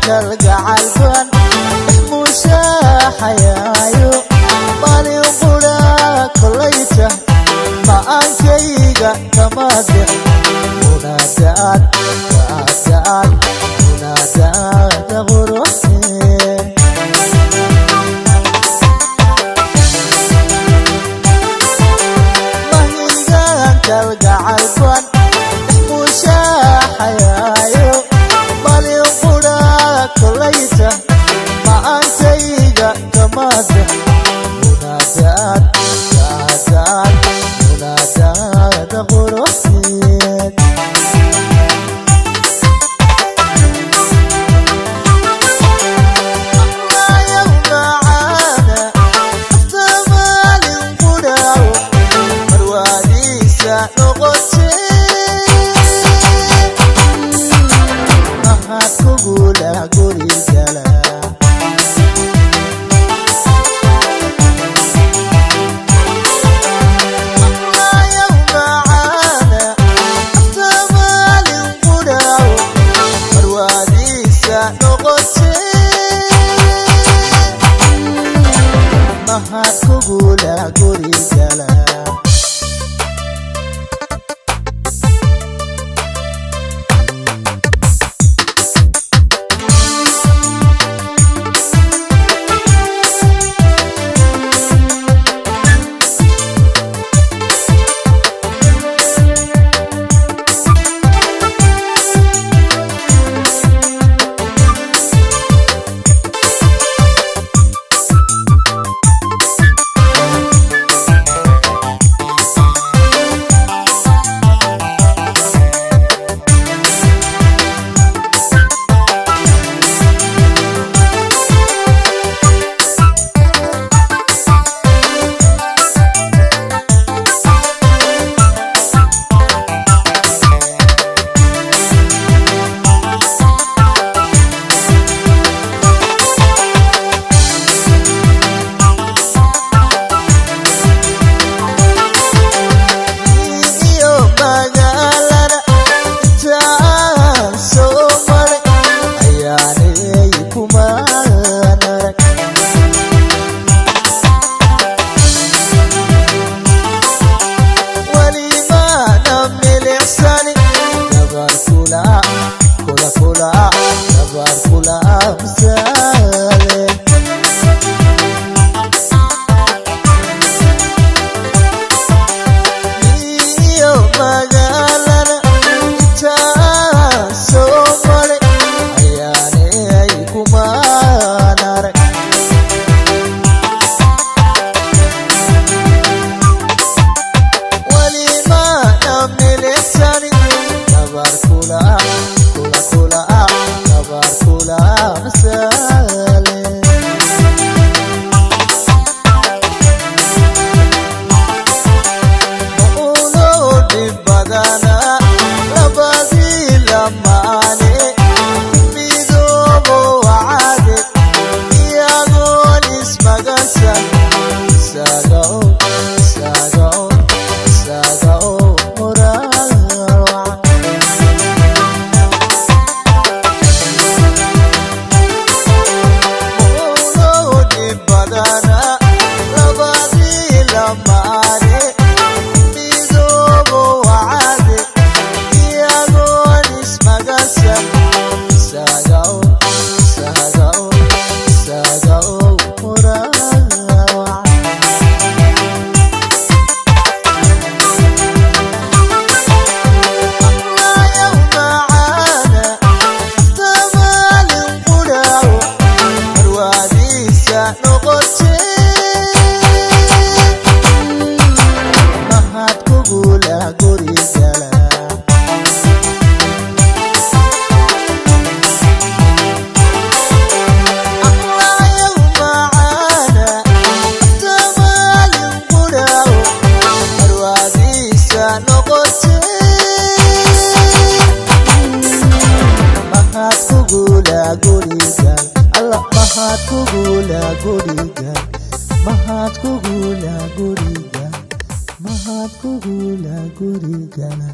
Kalgacalban mushaaxayaayo maalin qura kolayta ma'aankayga kama bix munaadaad daadaad munaadaada quruxee. Mahigaan kalgacalban mushaaxayaayo maalin qura kolayta ma'aankayga kama bix munaadaad daadaad munaadaada quruxeed. Mahad kugula gurigala. Iyo magaalada intaan soo maray ayaanay kumaan arag weli maana milicsani gabar kula kula kula gabar kula amsaale. Iyo magaalada intaan soo maray ayaanay kumaan arag weli maana milicsani gabar kula kula kula gabar kula amsaale. Maulo dhib badana labadii lamaane midoobo wacade iyagoon ismagansan isagao isagao isagao muraawacan. Maulo dhib badana labadii lamaane midoobo wacade iyagoon ismagansan isagao isagao isagao muraawacan. Mahad kugula gurigala. Mahad kugula gurigal alla mahad kugula gurigal mahad kugula gurigal mahad kugula gurigala.